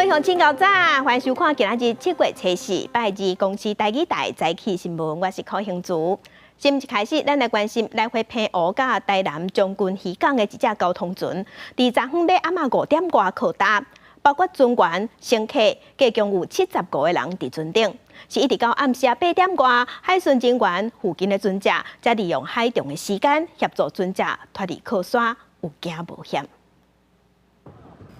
位鄉親𠢕早，歡迎收看今仔日7月初四拜二公視台語台早起新聞，我是柯興珠。新聞一開始，咱來關心來回澎湖佮台南將軍漁港的一隻交通船，佇昨昏欲暗仔5點外靠礁，包括船員、乘客，計共有75個人佇船頂。是一直到暗時8點外，海巡人員附近的船隻，才利用海中的時間協助船隻脫離靠山，有驚無險。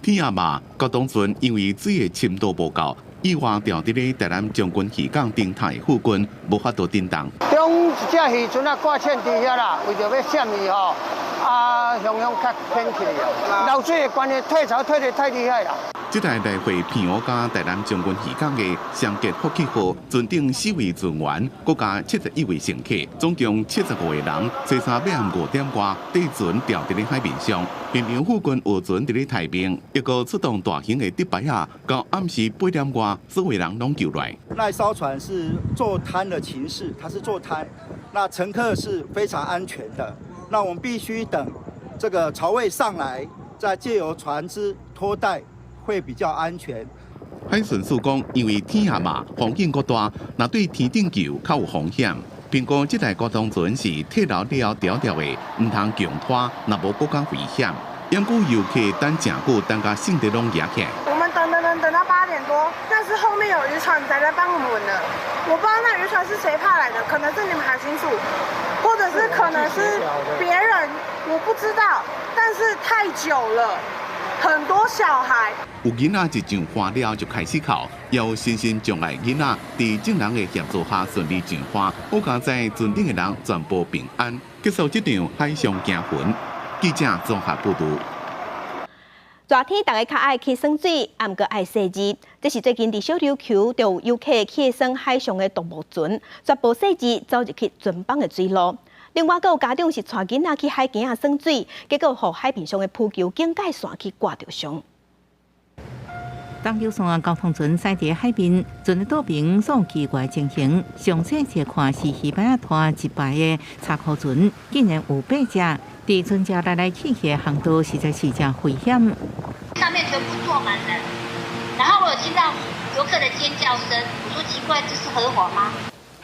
天暗嘛，交通船因為水的深度無夠，意外牢佇咧台南將軍漁港燈塔附近，無法度振動。中一隻漁船啊掛線佇遐啦，為著欲閃伊吼，啊，向向較偏去啊。漏水的關係，退潮退得太厲害啦。這台來回澎湖佮台南將軍漁港的雙傑福氣號，船頂四位船員，閣加71位乘客，總共75個人，初三欲暗5點外，底船牢佇咧海面上。現場附近有船佇咧待命，抑閣出動大型的竹排仔，到暗時8點外，所有人攏救來。那艘船是坐灘的情勢，它是坐灘，那乘客是非常安全的。那我們必須等這個潮位上來，再借由船隻拖帶，會比較安全。海巡署講，因為天暗嘛，風景閣大，若對天頂救較有風險。評估這台交通船是退流了後牢牢的，毋通強拖，若無閣較危險。毋過遊客等誠久，等甲聖地攏壓起來。我們等等等等到8點多，但是後面有漁船在來幫我們了。我不知道那漁船是誰派來的，可能是你們海巡署，或者是可能是別人，我不知道。但是太久了，很多小孩。有囡仔一上岸了就開始哭，也有身心障礙囡仔佇眾人的協助下順利上岸，好佳哉船頂的人全部平安，結束這場海上驚魂。記者綜合報導。熱天大家較愛去耍水，啊，毋過愛細膩。這是最近佇小琉球就有遊客去耍海上的獨木船，煞無細膩走入去船枋的水路。另外，閣有家長是帶囡仔去海墘仔耍水，結果予海面上的浮球警戒線去割著傷。東琉線交通船駛佇海面，船的倒邊所奇怪情形，詳細一看是魚排仔拖一排的柴箍船，竟然有八隻，佇船隻來來去去的航道，實在是誠危險。上面全部坐滿人，然後我有聽到遊客的尖叫聲，我說奇怪，這是合夥嗎？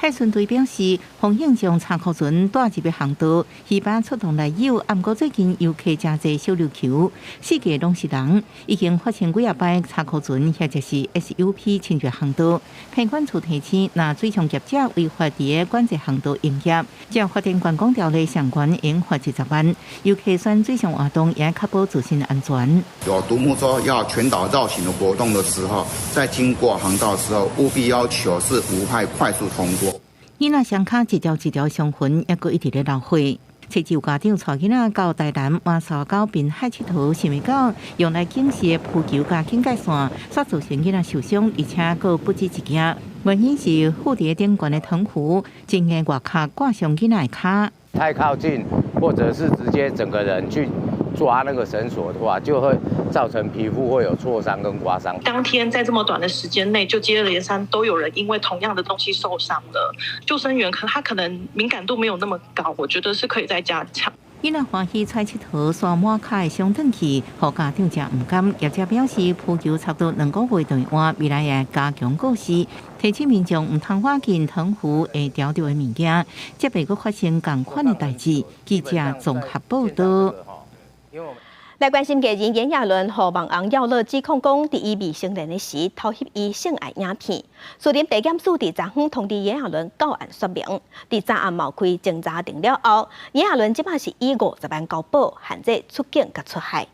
海巡隊表示，風險將柴箍船帶入去航道，魚排出動來救。啊，毋過最近遊客誠濟小琉球，四界攏是人，已經發生幾仔擺柴箍船或者是 SUP 侵入航道。品管處提醒，若水上業者違法佇個管制航道營業，照發展觀光條例相關應罰20萬。遊客選水上活動也確保自身安全。有獨木舟要全島繞行的活動的時候，在經過航道的時候，務必要求是無害快速通過。囡仔雙跤一條一條傷痕，猶閣一直咧流血。初有家長帶囡仔到台南馬紹溝濱海𨑨迌，想袂到用來警示的浮球佮警戒線，煞造成囡仔受傷，而且閣不止一件。原因是附佇頂懸的藤壺，真硬外殼割傷囡仔的跤。太靠近，或者是直接整個人去抓那個繩索的話，就會造成皮膚會有挫傷跟刮傷。當天在這麼短的時間內，就接二連三都有人因為同樣的東西受傷了。救生員他可能敏感度沒有那麼高，我覺得是可以再加強。囡仔歡喜出𨑨迌，煞滿跤會傷轉去，予家長誠毋甘。業者表示，浮球差不多2個月就會換，未來會加強告示，提醒民眾毋通倚近藤壺會牢著的物件，才袂閣發生仝款的代誌。記者綜合報導。來關心藝人炎亞綸予網紅耀樂指控講，佇伊未成年的時偷翕伊性愛影片。士林地檢署佇昨昏通知炎亞綸到案說明，佇昨暗嘛開偵查庭了後，炎亞綸這擺是以50萬交保，限制出境佮出海。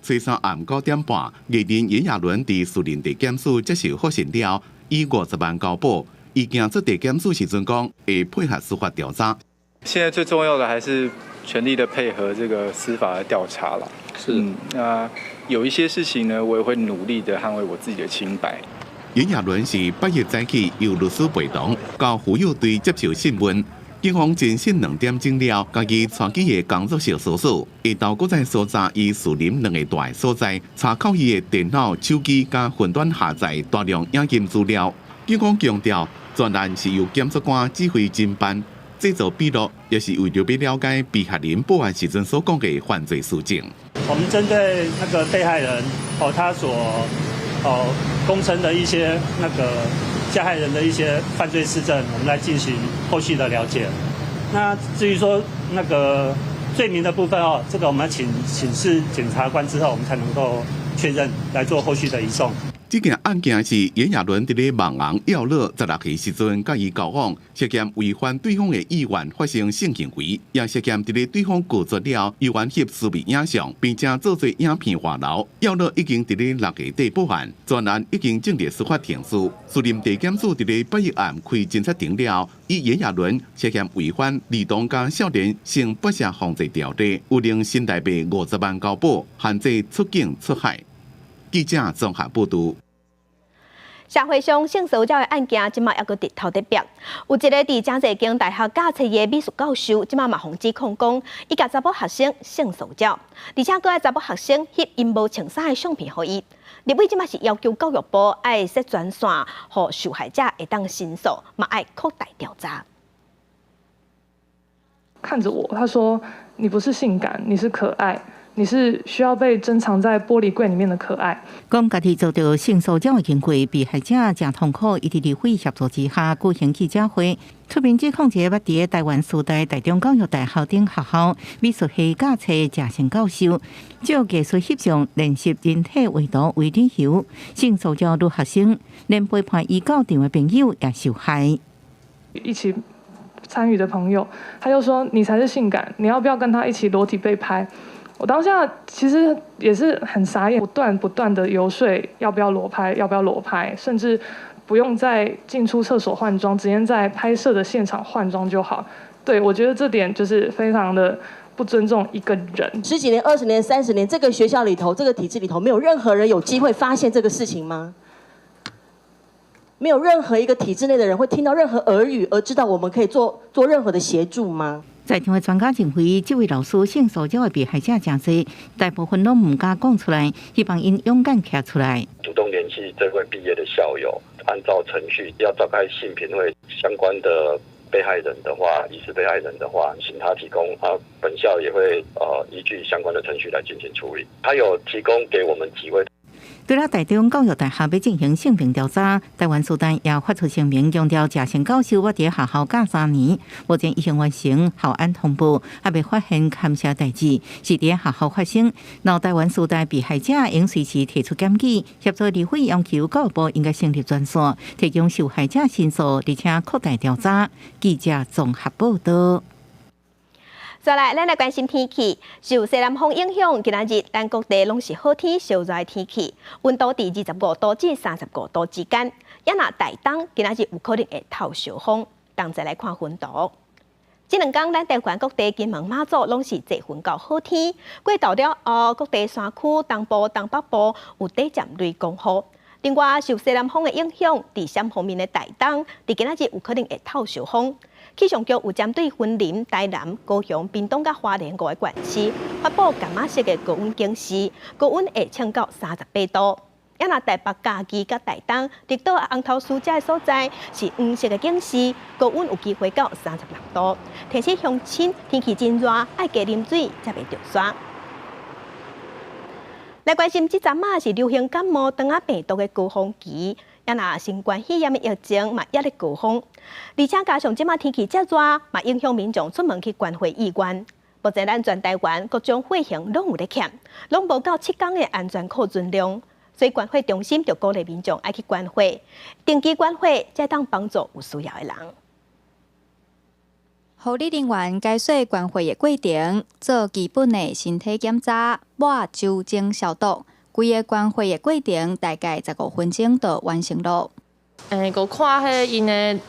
初三暗9點半，藝人炎亞綸佇士林地檢署接受複訊了後，以五十萬交保。伊行出地檢署時陣講，會配合司法調查。現在最重要的還是全力的配合這個司法的調查了。那有一些事情呢，我也會努力的捍衛我自己的清白。炎亞綸是8日早起由律師陪同到婦幼隊接受訊問，警方偵訊2點鐘了，家己帶去伊的工作室搜索，下晝閣再搜查伊士林兩个大所在，查扣伊的電腦、手機佮雲端下載大量影音資料。警方強調，全案是由檢察官指揮偵辦。製作筆錄，也是為著欲了解被害人報案時陣所講的犯罪事證。我們針對那個被害人哦，他所哦供稱的一些那個加害人的一些犯罪事證，我們來進行後續的了解。那至於說那個罪名的部分哦，這個我們要請請示檢察官之後，我們才能夠確認來做後續的移送。這件案件是炎亞綸佇咧網紅耀樂16歲時陣，佮伊交往，涉嫌違反對方的意願發生性行為，也涉嫌佇咧對方拒絕了，猶原翕私密影像，並且做做影片外流。耀樂已經佇咧6月底報案，全案已經進入司法程序。士林地檢署佇咧8日暗開偵察庭了，以炎亞綸涉嫌違反兒童佮少年性剝削防治條例，有能新台幣50萬交保，限制出境出海。記者綜合報導。社會上性騷擾的案件，這馬猶閣日頭咧逼。有一个佇誠濟間大學教冊的美術教授，這馬嘛予指控講，伊共查某學生性騷擾，而且閣愛查某學生翕𪜶無穿衫的相片予伊。立委這馬是要求教育部愛設專線，予受害者會當申訴，嘛愛擴大調查。看着我，他說：你不是性感，你是可愛。你是需要被珍藏在玻璃櫃裡面的可愛。講家己遭著性騷擾的經過，被害者誠痛苦，伊佇立委協助之下舉行記者會，出面指控一個捌佇台灣師大台中教育大學等學校美術系教冊謝姓教授，借藝術翕相練習人體畫圖為理由，性騷擾女學生，連陪伴伊到場的朋友也受害。一起參與的朋友，他就說：你才是性感，你要不要跟他一起裸體被拍？我當下其實也是很傻眼，不斷不斷的遊說要不要裸拍，要不要裸拍，甚至不用在進出廁所換裝，直接在拍攝的現場換裝就好。對，我覺得這點就是非常的不尊重一個人。十幾年、20年、30年，這個學校裡頭、這個體制裡頭，沒有任何人有機會發現這個事情嗎？沒有任何一個體制內的人會聽到任何耳語而知道我們可以做任何的協助嗎？在場的專家認為，這位老師性騷擾的被害者誠濟，大部分攏毋敢講出來，希望𪜶勇敢徛出來。主動聯繫這位畢業的校友，按照程序要召開性平會，相關的被害人的話，疑似被害人的話，請他提供啊，本校也會依據相關的程序來進行處理。他有提供給我們幾位。除了台中教育大學欲進行性平調查，台灣師大也發出聲明，強調謝姓教授捌佇學校教3年，目前已經完成校安通報，猶未發現勘邪代誌，是佇學校發生。若台灣師大被害者應隨時提出檢舉，協助立委要求教育部應該成立專線，提供受害者申訴，而且擴大調查。記者綜合報導。再來，咱來關心天氣。受西南風影響，今仔日咱各地攏是好天燒熱的天氣，溫度佇25度至35度之間。也若台東今仔日有可能會透燒風。同齊來看雲圖。這兩工咱台灣各地金門馬祖攏是濟雲到好天，過晝了後，各地山區東部、東北部有短暫雷公雨。另外，受西南風的影響，佇西方面的台東，佇今仔日有可能會透燒風。氣象局有針對雲林、台南、高雄、屏東佮花蓮五个縣市發布柑仔色的高溫警示，高溫會衝到38度。也若台北、嘉義佮台東、綠島、紅頭嶼遮的所在是黃色的警示，高溫有機會到36度。提醒鄉親天氣真熱，愛加啉水才袂著沙。來關心這陣仔是流行感冒、腸仔病毒的高峰期。也若新冠肺炎的疫情嘛，猶咧高峰，而且加上這馬天氣遮熱，嘛影響民眾出門去關火意願。目前咱全台灣各種血型攏有咧欠，攏無夠7工的安全庫存量，所以捐血中心就鼓勵民眾愛去捐血，定期捐血才當幫助有需要的人。護理人員解說捐血的過程，做基本的身體檢查，抹酒精消毒。規个捐血的過程大概15分鐘就完成囉。欸，我看彼𪜶的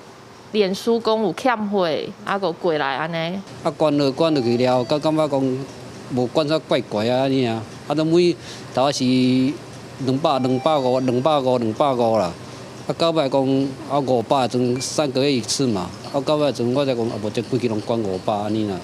臉書講有欠血，啊，閣過來按呢。啊，捐落捐落去了，閣感覺講無捐煞怪怪啊按呢啊，啊，都每頭仔是兩百、250、250、兩百五啦。啊，到尾講啊500陣3個月一次嘛，啊，到尾陣我才講啊，無這規氣攏捐500按呢啦。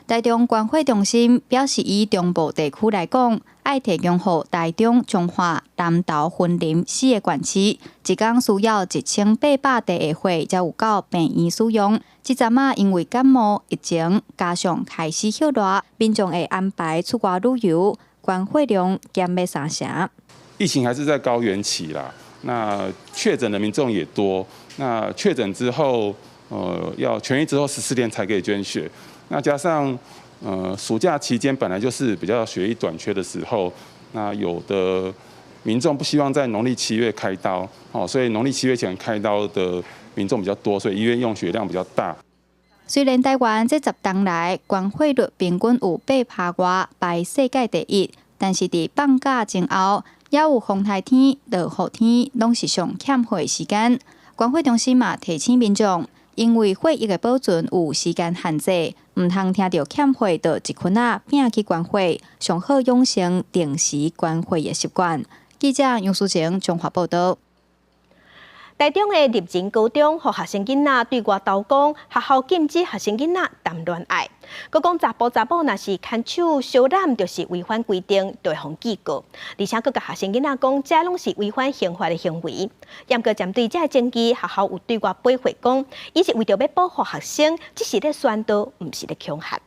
台中捐血中心表示，以中部地區來講，愛提供予台中、彰化、南投、雲林四个縣市，一工需要1800袋的血，才有夠病院使用。這陣仔因為感冒疫情，加上開始歇熱，民眾會安排出外旅遊，捐血量減欲三成。疫情還是在高原期啦，那確診的民眾也多，那確診之後，要痊癒之後14天才可以捐血，那加上，暑假期間本來就是比較血液短缺的時候，那有的民眾不希望在農曆七月開刀，哦，所以農曆七月前開刀的民眾比較多，所以醫院用血量比較大。雖然台灣這10冬來捐血率平均有8趴外，排世界第一，但是佇放假前後，也有風颱天、落雨天，攏是上欠血時間。捐血中心嘛提醒民眾，因為血液的保存有時間限制，毋通聽著欠血就一群仔拚去捐血，上好養成定時捐血的習慣。記者楊淑晴綜合報導。台中的立仁高中，予學生囡仔對外投講，學校禁止學生囡仔談戀愛。閣講查埔查某若是牽手相攬，就是違反規定，就會予記過。而且閣共學生囡仔講，這攏是違反刑法的行為。毋過針對這個爭議，學校有對外回覆講，伊是為著欲保護學生，只是咧宣導，毋是咧恐嚇。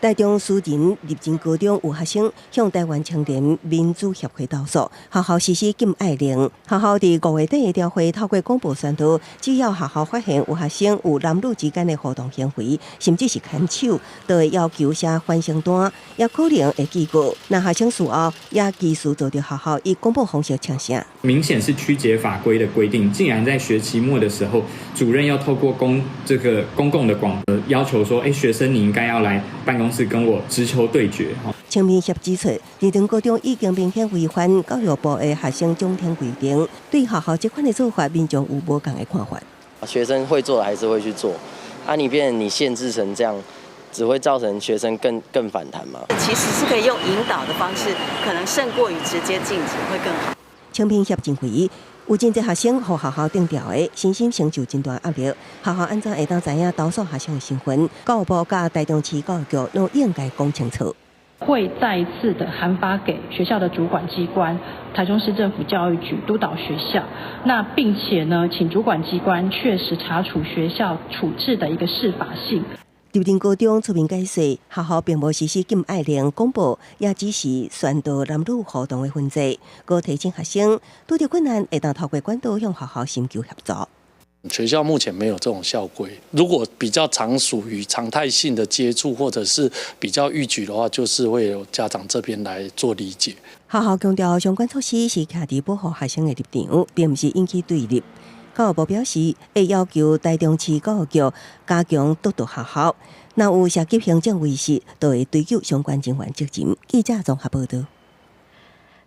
台中樹仁立仁高中有學生向台灣青年民主協會投訴，學校實施禁愛令。學校佇5月底的朝會透過廣播宣導，只要學校發現有學生有男女之間的互動行為，甚至是牽手，就會要求寫反省單，也可能會記過。若學生事後也繼續遭著學校以廣播方式請示。明顯是曲解法規的規定，竟然在學期末的時候，主任要透過公這個公共的廣播要求說，欸，學生你應該要來辦公室跟我直球對決。青民協指出，立仁高中已經明顯違反教育部的學生獎懲規定，對學校這款的做法，民眾有無仝的看法。學生會做的還是會去做，啊，你變你限制成這樣，只會造成學生更反彈嘛。其實是可以用引導的方式，可能勝過於直接禁止會更好。青民協認為，有真濟學生予學校定調的，身心承受真大壓力。學校按怎會當知影投訴學生的身份？教育部佮台中市教育局攏應該講清楚。會再一次的函發給學校的主管機關台中市政府教育局督導學校，那並且呢，請主管機關確實查處學校處置的一個適法性。立仁高中出面解釋，學校並無實施禁愛令廣播，也只是宣導男女互動的分際。閣提醒學生，拄著困難會當透過管道向學校尋求協助。學校目前沒有這種校規，如果比較常屬於常態性的接觸，或者是比較逾矩的話，就是會由家長這邊來做理解。學校強調，相關措施是徛佇保護學生的立場，並毋是引起對立。教育部表示，會要求台中市教育局加強督導學校，若有涉及行政違失，就會追究相關人員責任。記者綜合報導。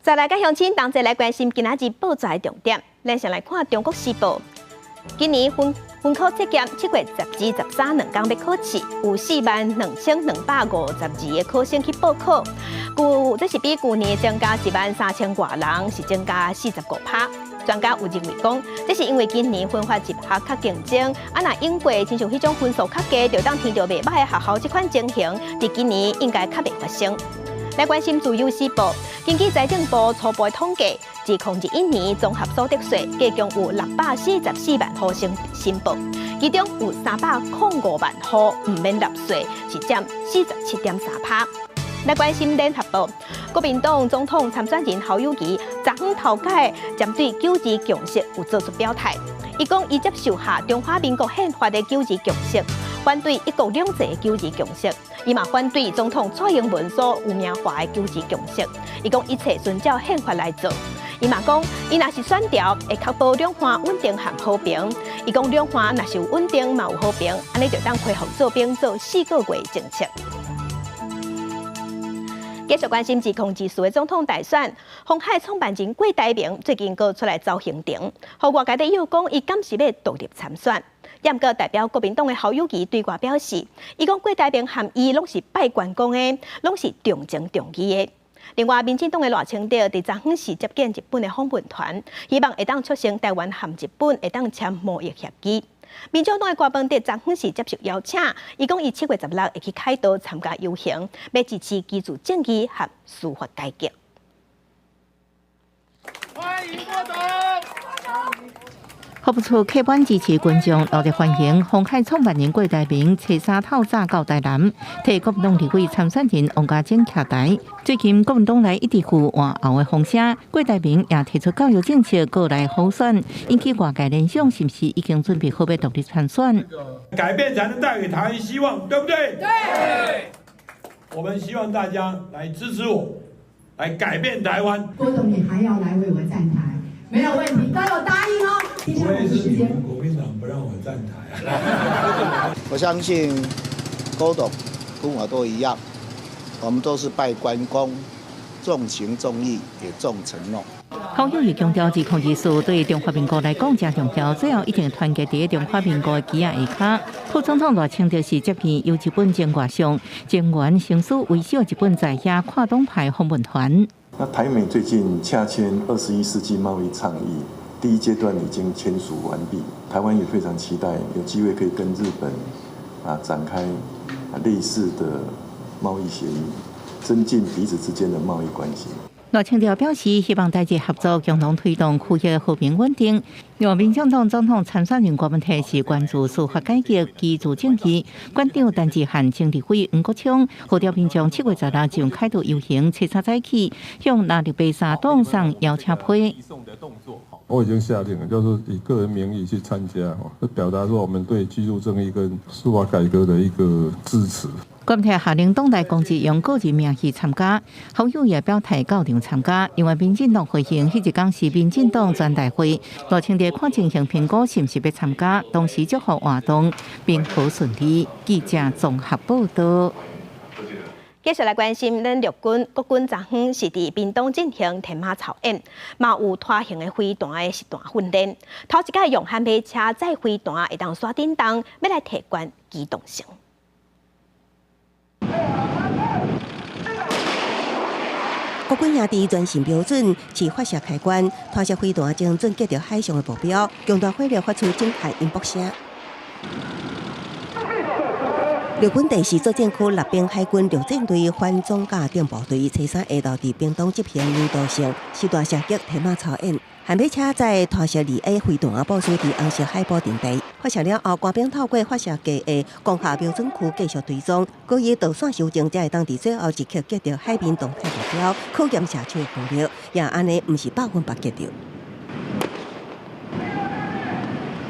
再來，佮鄉親同齊來關心今仔日報紙的重點。咱先來看《中國時報》。今年分科測驗7月12、13兩工欲考試，有4萬2252個考生去報考，這是比舊年增加1萬3千外人，是增加45趴。專家有認為講，這是因為今年分發入學較競爭，啊，若永過親像彼種分數較低，就當填著袂䆀的學校，這款情形，佇今年應該較袂發生。來關心自由時報，根據財政部初步統計，2021年綜合所得稅計共有644萬戶申報，其中有305萬戶毋免納稅，是佔47.3趴。來關心聯合報，國民黨總統參選人侯友宜昨昏頭擺針對九二共識有做出表態，伊講伊接受下中華民國憲法的九二共識，反對一國兩制的九二共識，伊嘛反對總統蔡英文所污名化的九二共識。伊講一切遵照憲法來做。伊嘛講，伊若是選著，會確保兩岸穩定和和平。伊講兩岸若是有穩定，嘛有和平，按呢就當恢復做兵做四個月政策。繼續關心2024的總統大選，鴻海創辦人郭台銘最近閣出來走行程，予外界咧臆講伊敢是欲獨立參選。毋過代表國民黨的侯友宜對外表示，伊講郭台銘和伊攏是拜關公的，攏是重情重義的。另外，民進黨的賴清德佇昨昏是接見日本的訪問團，希望會當促成台灣和日本會當簽貿易協議。民眾黨的郭文哲昨昏是接受邀請，伊講伊7月16會去凱道參加遊行，欲支持居住正義和司法改革。歡迎郭董。服務處客滿支持群眾熱烈歡迎鴻海創辦人郭台銘初三透早到台南，替國民黨立委參選人王家珍徛台。最近國民黨內一直有換後的風聲，郭台銘也提出教育政策過來輔選，引起外界聯想，是毋是已經準備好欲獨立參選？改變才能帶給台灣希望，對不對？對。我們希望大家來支持我，來改變台灣。郭董，你還要來為我站台？沒有問題，都有答應哦。除非是你們國民黨不讓我站台啊。我相信郭董跟我都一樣，我們都是拜關公，重情重義，也重承諾。侯友宜強調，2024對中華民國來講誠重要，最後一定團結佇中華民國的旗仔下跤。副總統賴清德是接見由日本前外相前原誠司為首日本在遐跨黨派訪問團。那台美最近洽簽21世紀貿易倡議，第一階段已經簽署完畢，台灣也非常期待有機會可以跟日本展開類似的貿易協議，增進彼此之間的貿易關係。賴清德表示，希望台日合作，共同推動區域和平穩定。另外，民進黨總統參選人郭文泰是關注司法改革、居住正義。館長陳志漢、前立委黃國昌號召民眾7月16上凱道遊行，初三早起向藍綠白沙黨送邀請批。我已經下令了，就是以個人名義去參加，就表達說我們對居住正義跟司法改革的一個支持。郭文泰下令黨內公職用個人名義參加，侯友宜表態到場參加。另外，民進黨回應，彼一工是民進黨全代會，賴清德看情形評估是毋是欲參加，同時祝福活動平和順利。記者綜合報道。繼續來關心，咱陸軍國軍昨昏是佇屏東進行天馬操演，嘛有拖行的飛彈的實彈訓練。頭一擺用悍馬車載飛彈會當徙振動，欲來提懸機動性。國軍營地全新標準，試發射開關，拖射飛彈精準擊著海上的目標，強大火力發出震撼音爆聲。陸軍第四作戰區陸兵海軍陸戰隊反裝甲重部隊，初三下晝佇屏東執行誘導性實彈射擊天馬操演，悍馬車載拖射2A 飛彈部署佇紅色海埔陣地，發射了後，官兵透過發射架的光學瞄準區繼續追蹤，閣以導線修正，才會當佇最後一刻擊著海面動態目標，考驗射手的能力，也按呢毋是100%擊著。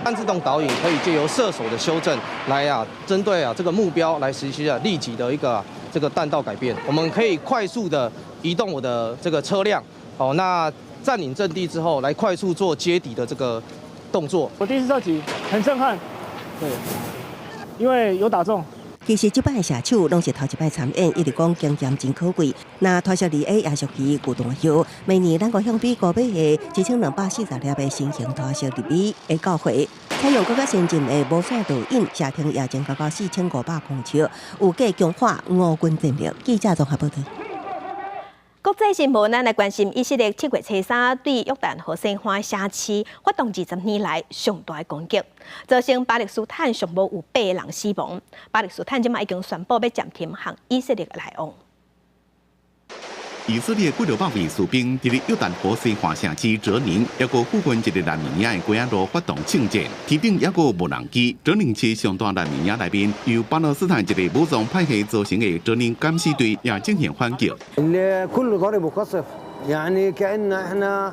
半自動導引可以借由射手的修正來針對這個目標來實施立即的一個這個彈道改變。我們可以快速的移動我的這個車輛，哦，那佔領陣地之後，來快速做接敵的這個動作。我第一次射擊，很震撼，對，因為有打中。其實這擺的射手攏是頭一擺參演，一直講經驗真可貴。那拖射2A 也屬於舊彈藥，明年咱閣向美國買的1240粒的新型拖射2A會到貨，採用閣較先進的無線導引，射程也增加到4500公尺，有計強化五軍戰力。記者綜合報道。國際新聞，咱來關心以色列7月初三對約旦河西岸城市發動20年來上大的攻擊，造成巴勒斯坦上無有8個人死亡。巴勒斯坦這馬已經宣布欲暫停向以色列來往。以色列幾落百位士兵佇咧約旦河西岸城市哲寧，抑閣附近一个難民營的街仔路發動聖戰，天頂抑閣有無人機。哲寧市上大難民營內面，由巴勒斯坦一个武裝派系組成的哲寧敢死隊也進行反擊。 كله ضرب وقصف يعني كأن احنا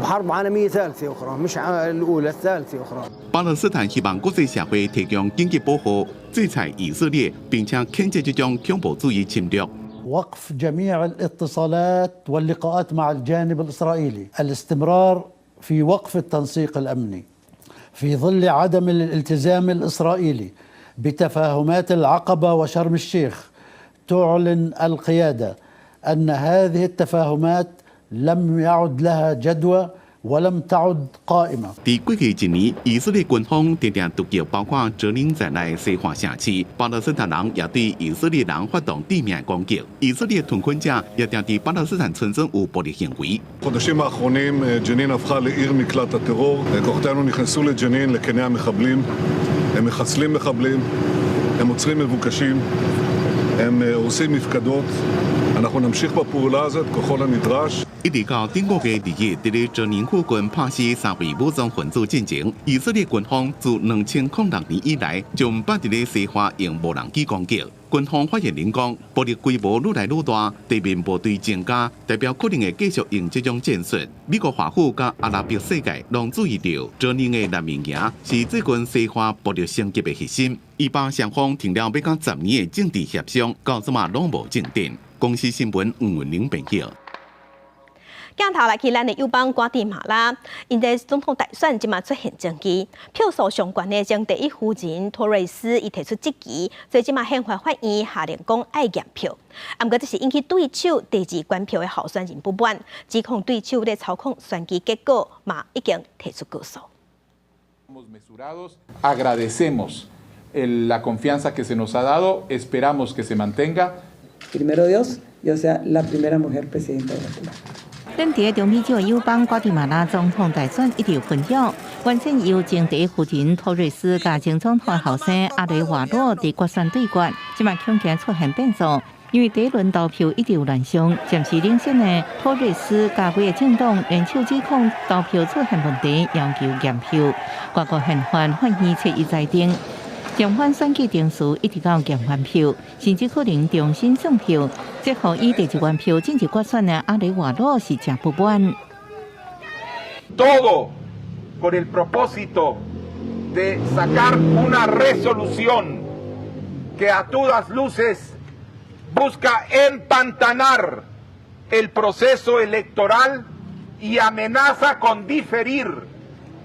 بحرب عالمية ثالثة أخرى مش الأولى الثالثة أخرى。巴勒斯坦希望國際社會提供緊急保護，制裁以色列，並且譴責這種恐怖主義侵略。 وقف جميع الاتصالات واللقاءات مع الجانب الإسرائيلي الاستمرار في وقف التنسيق الأمني في ظل عدم الالتزام الإسرائيلي بتفاهمات العقبة وشرم الشيخ تعلن القيادة أن هذه التفاهمات لم يعد لها جدوى ولم تعد قائمة。佇過去一年，以色列軍方定定突擊包括哲寧在內西岸城市，巴勒斯坦人也對以色列人發動致命攻擊。以色列屯墾者也定佇巴勒斯坦村莊有暴力行為。 בחודשים האחרונים ג'נין הפכה לעיר מקלט הטרור. כוחותינו נכנסו לג'נין, לקני המחבלים. הם מחסלים מחבלים, הם עוצרים מבוקשים, הם הורסים מפקדות. אנחנו נמשיך בפעולה הזאת ככל הנדרש. 一直到頂個月2日，佇咧哲寧附近拍死三位武裝分子進前，以色列軍方自2006年以來，就毋捌佇咧西岸用無人機攻擊。軍方發言人講，暴力規模愈來愈大，地面部隊增加，代表可能會繼續用這種戰術。美國華府佮阿拉伯世界攏注意著，哲寧的難民營是最近西岸暴力升級的核心。以巴雙方停了欲到10年的政治協商，到這馬攏無進展。公視新聞吳文玲編譯。鏡頭來去咱的友邦瓜地馬拉，𪜶的總統大選這馬出現爭議，票數上懸的前第一夫人托瑞斯伊提出質疑，所以這馬憲法法院下令講愛驗票。啊，毋過這是引起對手第二懸票的候選人不滿，指控對手咧操控選舉結果，嘛已經提出告訴。 Agradecemos la confianza que se nos ha dado, esperamos que se mantenga. Primero Dios, yo sea la primera mujer presidenta de Guatemala. 咱佇中美洲友邦瓜地馬拉總統大選一直紛擾，原先由前第一夫人托瑞斯佮前總統候選阿雷瓦洛佇決選對決，這馬恐驚出現變數，因為第一輪投票一直有亂象，暫時領先的托瑞斯佮幾个政黨聯手指控投票出現問題，要求驗票。外國憲法法院初一裁定，暫緩選舉程序一直到驗完票，甚至可能重新算票。這予以第二懸票進入決選的阿雷瓦洛是誠不滿。 Todo con el propósito de sacar una resolución que a todas luces busca empantanar el proceso electoral y amenaza con diferir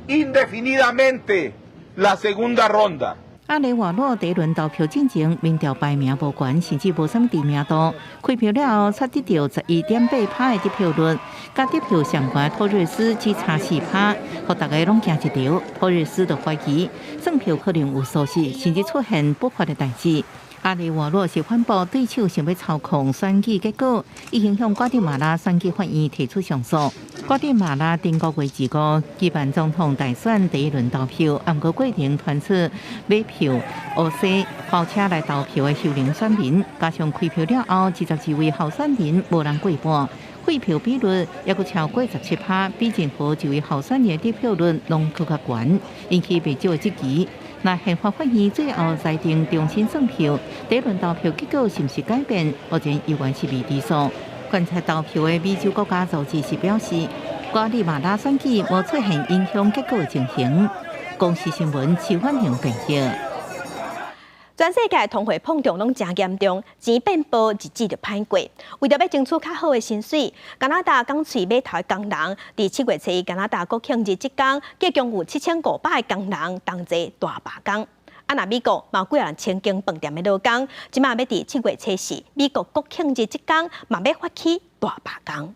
indefinidamente la segunda ronda. 阿雷瓦洛第一輪投票進前，民調排名無懸，甚至無啥物知名度。開票了後，才得著11.8趴的得票率，佮得票上懸托瑞斯只差4趴，予大家攏驚一著。托瑞斯就懷疑算票可能有疏失，甚至出現不法的代誌。阿雷瓦洛是反駁對手想欲操控選舉結果，已經向瓜地馬拉選舉法院提出上訴。瓜地馬拉頂個月25舉辦總統大選第一輪投票，毋過過程傳出買票、烏西包車來投票的幽靈選民，加上開票了後，22位候選人無人過半，廢票比率猶閣超過17趴，比任何一位候選人的得票率攏閣較懸，引起袂少的質疑。若憲法法院最後裁定重新算票，第一輪投票結果是毋是改變，目前猶原是未知數。觀察投票的美洲國家組織是表示，瓜地馬拉選舉無出現影響結果的情形。公視新聞徐婉玲編譯。全世界通貨膨脹攏誠嚴重，錢變薄，日子就歹過。為著欲爭取較好的薪水，加拿大鋼喙碼頭的工人，佇7月初加拿大國慶日這工，共有7500個工人同齊大罷工。啊，若美國嘛有幾若千間飯店的勞工，這馬欲佇7月初四美國國慶日這工，嘛欲發起大罷工。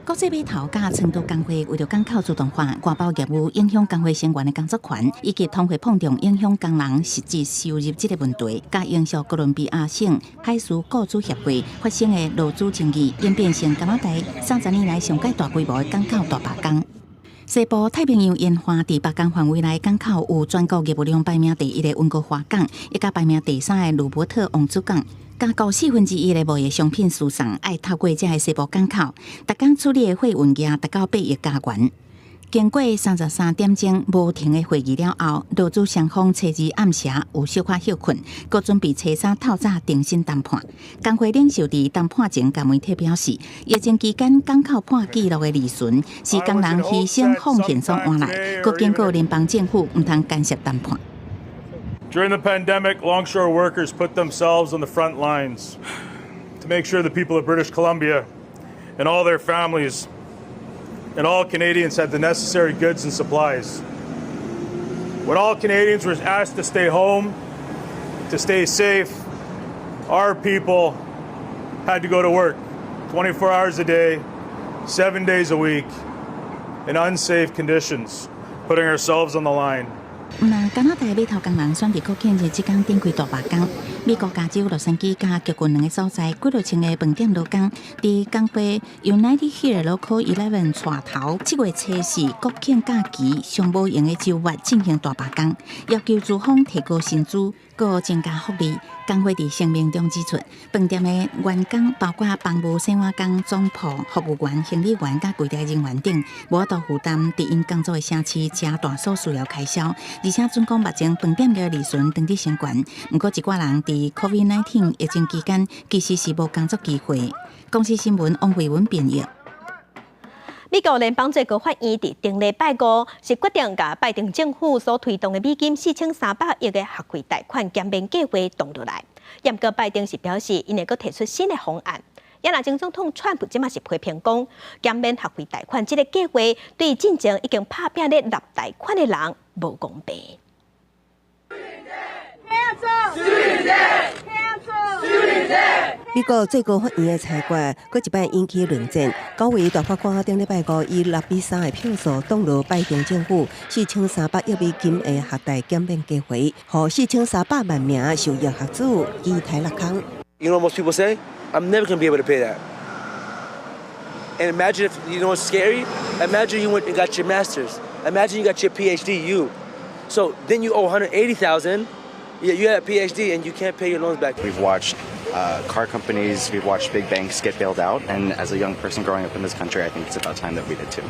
國際碼頭佮倉儲工會為著港口自動化、外包業務影響工會成員的工作權，以及通貨膨脹影響工人實際收入這个問題，佮英屬哥倫比亞省海事僱主協會發生的勞資爭議，演變成加拿大30年來上蓋大規模的港口大罷工。西部太平洋沿岸佇罷工範圍內港口有全國業務量排名第一的溫哥華港，以及排名第三的魯伯特王子港。加國四分之一的貿易商品輸送愛透過這个西部港口，逐工處理的貨運額達到8億加元。經過33點鐘無停的會議了後，勞資雙方初二暗時有小可歇睏，閣準備初三透早重新談判。工會領袖佇談判前共媒體表示，疫情期間港口破紀錄的利潤是工人犧牲奉獻所換來，閣警告聯邦政府毋通干涉談判。 During the pandemic, longshore workers put themselves on the front lines to make sure the people of British Columbia and all their families and all Canadians had the necessary goods and supplies. When all Canadians were asked to stay home, to stay safe, our people had to go to work 24 hours a day, 7 days a week, in unsafe conditions, putting ourselves on the line. 毋但加拿大碼頭工人選佇國慶日這工展開大罷工。美國加州洛杉磯佮橘郡兩个所在，幾落千个飯店勞工，佇工會 United Here Local 11帶頭，7月初四國慶假期上無閒的週末進行大罷工，要求資方提高薪資，閣增加福利。工會佇聲明中指出，飯店的員工包括房務、洗碗工、總鋪、服務員、行李員佮櫃台人員等，無法度負擔佇𪜶工作的城市誠大所需要開銷，而且準講目前飯店業利潤當佇升懸，毋過一寡人佇 COVID-19 疫情期間其實是無工作機會。公視新聞王慧文編譯。美國聯邦最高法院佇頂禮拜五是決定共拜登政府所推動的美金4300億的學費貸款減免計劃擋落來。毋過拜登是表示，𪜶會閣提出新的方案。也若前總統川普這馬是批評講，減免學費貸款這個計劃對進前已經拍拚咧納貸款的人無公平。 Student debt! Student debt! 美國最高法院的裁決，閣一擺引起論戰。9位大法官頂禮拜五以6比3的票數，擋落拜登政府4300億美金的學貸減免計劃，予4300萬名受益學子期待落空。 You know what most people say? I'm never gonna be able to pay that. And imagine if, you know what's scary? Imagine you went and got your master's. Imagine you got your PhD, you. So then you owe 180,000. Yeah, you have a PhD and you can't pay your loans back. We've watched car companies, we've watched big banks get bailed out, and as a young person growing up in this country, I think it's about time that we did too.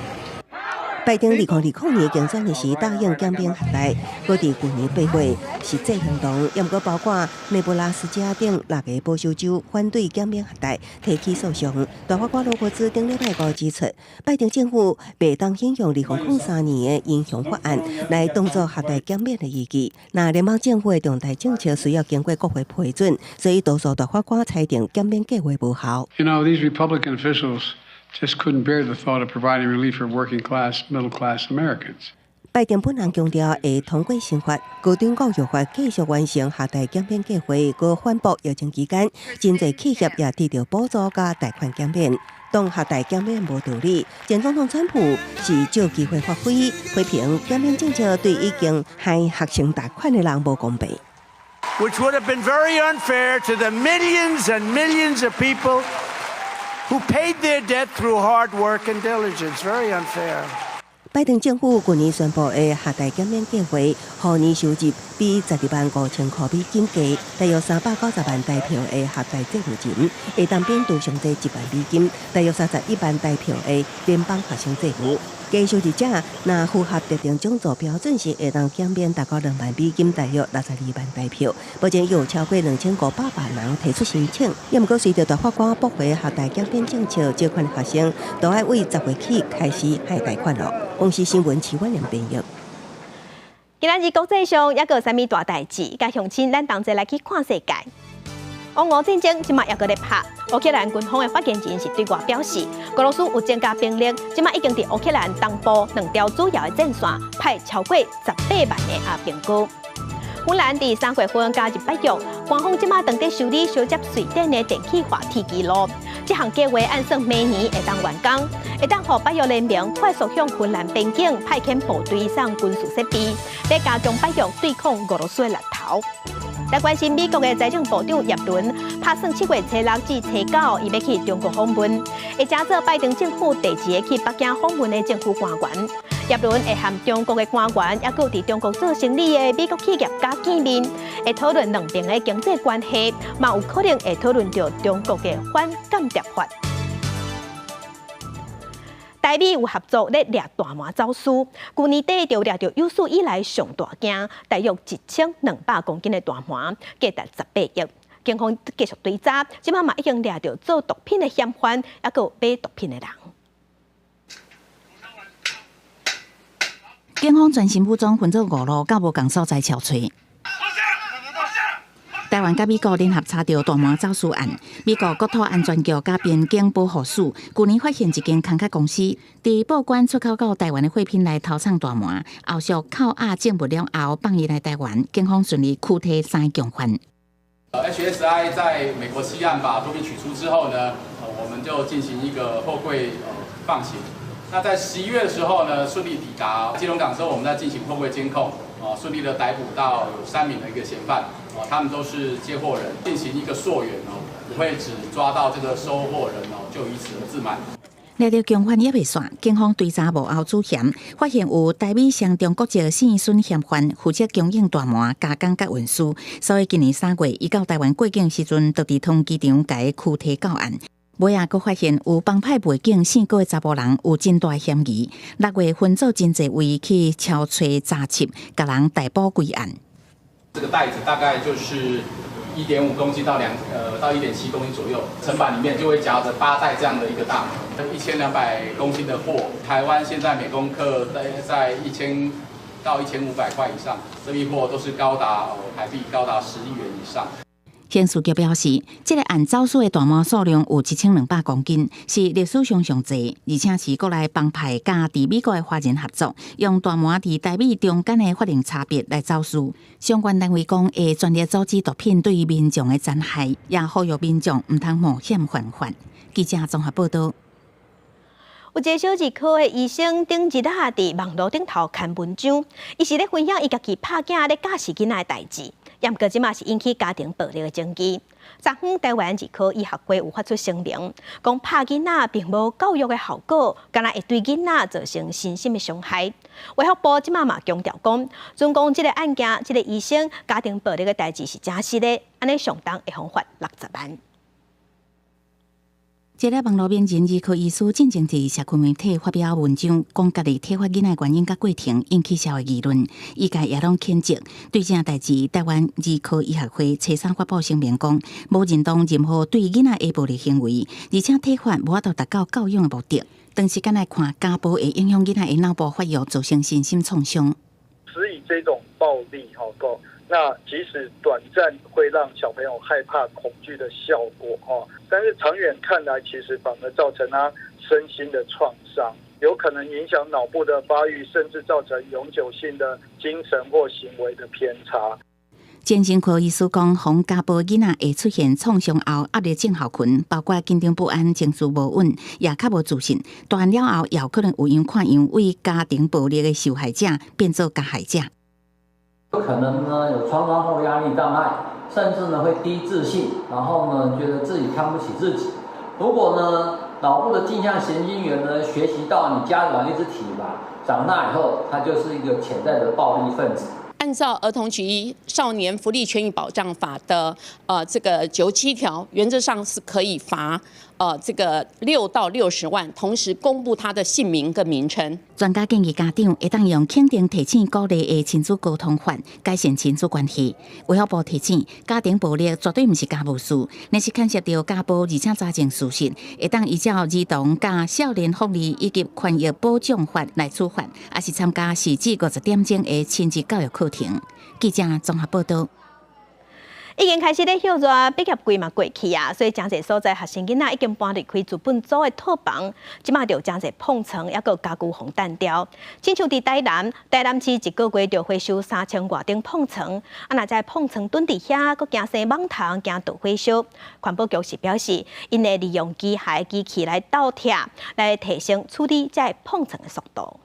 拜登2020年競選的時答應減免學貸，閣佇舊年8月實際行動，毋過包括內布拉斯加等六个保守州反對減免學貸，提起訴訟。大法官羅伯茲頂禮拜五指出，拜登政府袂當引用2003年的英雄法案來當作學貸減免的依據。若聯邦政府的重大政策需要經過國會批准，所以多數大法官裁定減免計劃無效。 You know, these Republican officials just couldn't bear the thought of providing relief for working class, middle class Americans. 拜登本人強調會通過新法，高等教育法繼續完成學貸減免計劃，閣反駁疫情期間，真濟企業也得到補助佮貸款減免。擋學貸減免無道理，前總統川普是藉機會發揮，批評減免政策對已經還學生貸款的人無公平。 Which would have been very unfair to the millions and millions of people who paid their debt through hard work and diligence. Very unfair. 拜登政府舊年宣布的學貸減免計劃，予年收入比12萬5千箍美金低，大約390萬台票的學貸債務人，會當免除上濟1萬美金，大約31萬台票的聯邦學生債務。低收入者若符合特定種族標準，是會當減免達到2萬美金，大約62萬台票。目前有超過2500萬人提出申請，也毋過隨著大法官駁回學貸減免政策，這款學生都愛為10月起開始還貸款囉。公視新聞徐婉玲編譯。今仔日國際上猶閣有啥物大代誌？佮鄉親咱同齊來去看世界。烏俄戰爭這馬猶閣咧拍，烏克蘭軍方的發言人是對外表示，俄羅斯有增加兵力，這馬已經佇烏克蘭東部兩條主要的戰線派超過18萬的阿兵哥。芬蘭佇3月份加入北約，官方這馬正佇修理相接瑞典的電氣化鐵軌路。這項計劃按算明年會當完工，會當予北約聯盟快速向芬蘭邊境派遣部隊送軍事設備，來加強北約對抗俄羅斯的力頭。來關心美國的財政部長葉倫，拍算7月初6至初9，伊欲去中國訪問，會成做拜登政府第一个去北京訪問的政府官員。葉倫會和中國的官員，猶閣佇中國做生意的美國企業家見面，會討論兩邊的經濟關係，嘛有可能會討論著中國的反間諜法。台美有合作咧掠大麻走私，舊年底就掠著有史以來上大件，大約1200公斤的大麻，價值18億。警方繼續追查，這馬嘛已經掠著做毒品的嫌犯，猶閣買毒品的人。警方全新武裝分做五路，到無仝所在搜揣。台灣佮美國聯合查著大麻走私案，美國國土安全局佮邊境保護署舊年發現一間空殼公司，佇報關出口到台灣的貨品來偷藏大麻，後續扣押證物了後放伊來台灣，警方順利拘提三个共犯。 HSI 在美國西岸把毒品取出之後呢，我們就進行一個貨櫃放行。那在11月的時候呢，順利抵達基隆港之後，我們再進行貨櫃監控。哦，順利的逮捕到有3名的一個嫌犯，哦，他們都是接貨人，進行一個溯源哦，不會只抓到這個收貨人哦，就以此而自滿。掠著共犯猶未煞，警方追查幕後主嫌，發現有台美雙重國籍姓孫嫌犯負責供應大麻加工佮運輸，所以今年3月，伊到台灣過境時陣，就佇桃園機場共拘提到案。尾仔閣發現有幫派背景姓郭的查埔人有真大嫌疑。6月分組真濟位去敲揣查緝，共人逮捕歸案。這個袋子大概就是1.5公斤到1.7公斤左右，層板裡面就會夾着8袋這樣的一個大麻，1200公斤的貨。台灣現在每公克在1000到1500塊以上，這批貨都是高達台幣高達10億元以上。刑事局表示，這個案走私的大麻數量有1200公斤，是歷史上上濟，而且是國內幫派佮佇美國的華人合作，用大麻佇台美中間的法令差別來走私。相關單位講，會全力阻止毒品對民眾的殘害，也呼籲民眾毋通冒險犯法。記者綜合報道。有一個小兒科的醫生頂日仔佇網路頂頭刊文章，伊是咧分享伊家己拍囝咧教示囡仔的代誌，毋過這馬是引起家庭暴力的爭議。昨昏台灣兒科醫學會有發出聲明，講拍囡仔並無教育的效果，敢若會對囡仔造成身心的傷害。衛福部這馬嘛強調講，準講這個案件，這個醫生家庭暴力的代誌是真實的，按呢上重會予罰60萬。這個網路名人兒科醫師進前佇社群媒體發表文章，講家己體罰囡仔原因佮過程，引起社會議論，醫界也攏譴責。對這件代誌，台灣兒科醫學會初三發布聲明講，無認同任何對囡仔的暴力行為，而且體罰無法度達到教養的目的。長時間來看，家暴會影響囡仔的腦部發育，造成身心創傷。施以這種暴力，吼，那即使短暫會讓小朋友害怕、恐懼的效果，哦，但是長遠看來，其實反而造成他身心的創傷，有可能影響腦部的發育，甚至造成永久性的精神或行為的偏差。精神科醫師講，予家暴囡仔會出現創傷後壓力症候群，包括緊張不安、情緒無穩，也較無自信。大漢了後，也有可能有樣看樣，為家庭暴力的受害者變做加害者。有可能呢有創傷後壓力障礙，甚至呢會低自信，然後呢覺得自己看不起自己。如果呢腦部的鏡像神經元呢學習到你家長一直體罰，長大以後他就是一個潛在的暴力分子。按照《兒童及少年福利權益保障法》的這個97條，原則上是可以罰這個6到60萬，同時公布他的姓名跟名稱。專家建議家長會當用肯定、提醒、鼓勵的親子溝通法，改善親子關係。衛福部提醒，家庭暴力絕對毋是家務事，若是牽涉著家暴，而且查證屬實，會當依照兒童佮少年福利以及權益保障法來處罰，抑是參加10至50點鐘的親子教育課程。記者綜合報道。已經開始咧歇熱，畢業季嘛過去啊，所以誠濟所在學生囡仔已經搬離開資本租的套房，這馬就誠濟膨床，抑閣家具予彈掉。親像佇台南，台南市一個月就回收3000外頂膨床，啊，若這膨床囤佇遐，閣驚生蠓蟲，驚導火燒。環保局是表示，𪜶會利用機械機器來鬥拆，來提升處理這膨床的速度。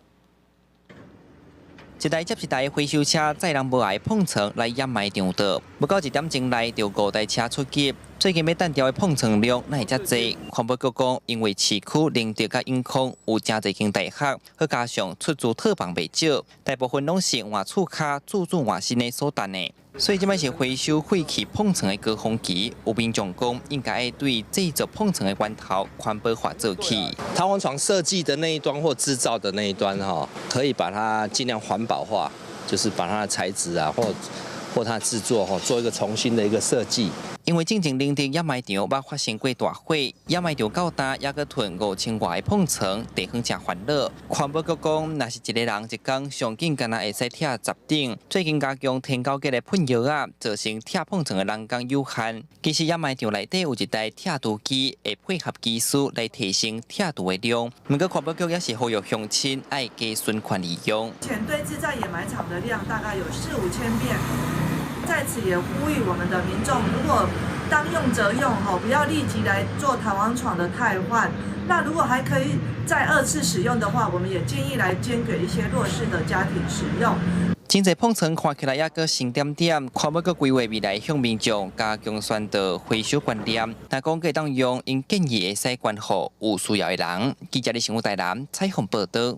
一台接一台回收車載人無愛膨床來掩埋場道，無夠1點鐘內就五台車出擊。最近欲彈掉的膨床量哪會遮濟？環保局講，因為市區寧德佮永康有誠濟間大學，閣加上出租套房袂少，大部分攏是換厝跤、自住換新的所趁的，所以這擺是回收廢棄膨床的高峰期。有民眾講，應該對製作膨床的源頭環保化做起。彈簧床設計的那一端或製造的那一端，哈，可以把它盡量環保化，就是把它的材質啊，或它製作，哈，做一個重新的一個設計。因為進前寧德掩埋場捌發生過大火，掩埋場到今猶閣囤5000外個膨床，地方誠煩惱。環保局講，若是一个人一工上緊敢若會使拆10頂。最近加強添購的噴藥仔，造成拆膨床的人工有限。其實掩埋場內底有一台拆除機，會配合技術來提升拆除的量。毋過環保局也是呼籲鄉親愛加循環利用。目前堆置在掩埋場的量大概有四五千片。在此也呼籲我們的民眾，如果當用則用，吼，不要立即來做彈簧床的汰換。那如果還可以再二次使用的話，我們也建議來捐給一些弱勢的家庭使用。真濟碰床看起來猶閣新點點，環保局規劃未來向民眾加強宣導回收觀念。若講會當用，𪜶建議會使捐予有需要的人。記者李新武台南採訪報導。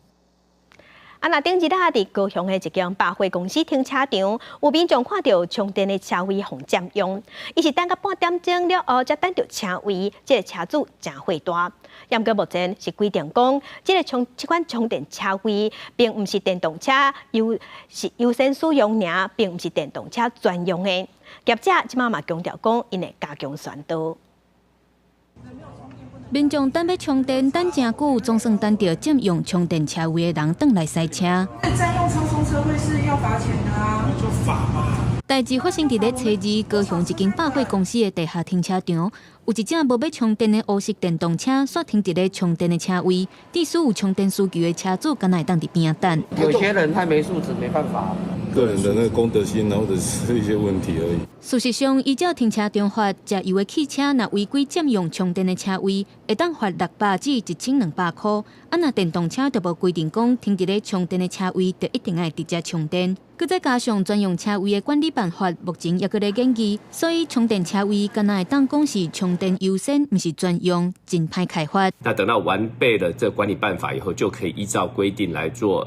啊，若頂日仔佇高雄的一間百貨公司停車場，有民眾看著充電的車位予佔用，伊是等到半點鐘了後，才等著車位，這个車主誠火大。毋過目前是規定講，這款充電車位並毋是電動車優是優先使用爾，並毋是電動車專用的。業者這馬嘛強調講，𪜶會加強宣導。民眾等欲充電等誠久，總算等著佔用充電車位的人轉來駛車。佔用充充車位是要罰錢的啊！就罰嘛。代誌發生佇咧初二高雄一間百貨公司的地下停車場，有一隻無欲充電的烏色電動車，煞停佇咧充電的車位，致使有充電需求的車主，干焦會當佇邊仔等。有些人太沒素質，沒辦法。個人的那個公德心，或者是一些問題而已。事實上，依照停車場法，食油的汽車若違規佔用充電的車位，會當罰600至1200箍。啊，若電動車就無規定講停佇咧充電的車位，就一定愛直接充電。閣再加上專用車位的管理辦法，目前猶閣咧研議，所以充電車位敢若會當講是充電優先，毋是專用，真歹開罰。那等到完備了這管理辦法以後，就可以依照規定來做，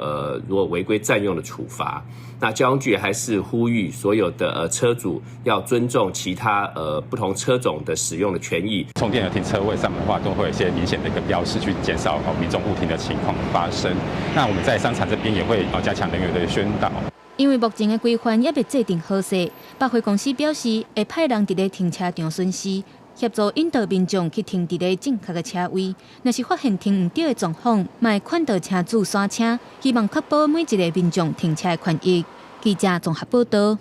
如果違規佔用的處罰。那交通局還是呼籲所有的車主要尊重其他不同車種的使用的權益。充電的停車位上面的話，都會有一些明顯的一個標示，去減少民眾誤停的情況發生。那我們在商場這邊也會加強人員的宣導。因為目前的規範猶未制定好勢，百貨公司表示會派人佇咧停車場巡視，協助引導民眾去停佇咧正確的車位。若是發現停毋著的狀況，嘛會勸導車主煞車，希望確保每一个民眾停車的權益。記者綜合報導。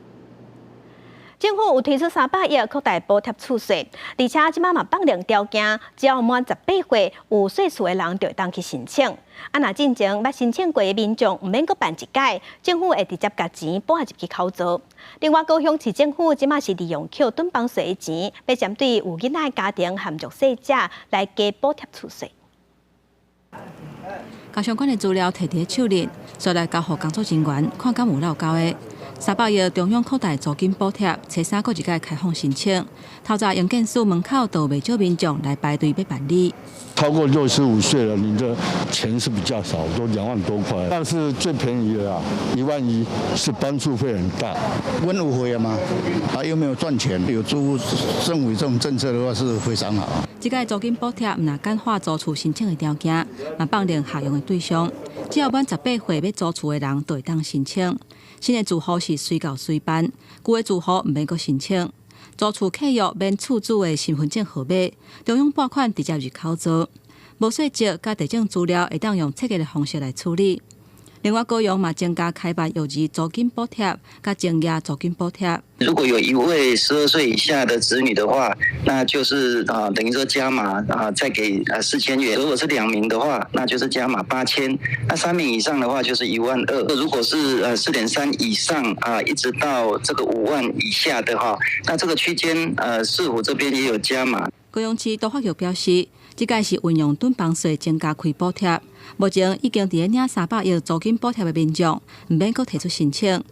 政府有推出300億擴大補貼厝稅，而且這馬嘛放寬條件，只要滿18歲有稅厝的人就會當去申請。啊，若進前捌申請過的民眾毋免閣辦一擺，政府會直接共錢補入去口座。另外，高雄市政府這馬是利用扣囤房稅的錢，欲針對有囡仔的家庭和弱勢者來加補貼厝稅。共相關的資料提佇手裡，煞來交予工作人員看敢有落勾的。300億中央擴大租金補貼，初三閣一擺開放申請。透早營建署門口就有袂少民眾來排隊欲辦理。超過65歲了，你的錢是比較少，都2萬多塊，但是最便宜的啊，1.1萬，是幫助會很大。阮有會嗎？啊，又沒有賺錢，有租政府這種政策的話是非常好。這個租金補貼毋但簡化租厝申請的條件，嘛放寬合用的對象，只要滿18歲欲租厝的人，就會當申請。新的住戶是隨到隨辦，舊的住戶毋免閣申請。租厝契約免厝主的身份證號碼，中央撥款直接入口座。無稅籍佮地政資料會當用冊結的方式來處理。另外，高雄嘛增加開辦幼兒租金補貼、佮增額租金補貼。如果有一位12歲以下的子女的話，那就是啊，等於說加碼啊，再給4000元。如果是兩名的話，那就是加碼8000。那三名以上的話，就是1.2萬。如果是4.3以上啊，一直到這個5萬以下的話，那這個區間市府這邊也有加碼。高雄市都發局表示，這擺是運用囤房稅增加開補貼。目前已經佇咧領300億租金補貼的民眾，毋免閣提出申請，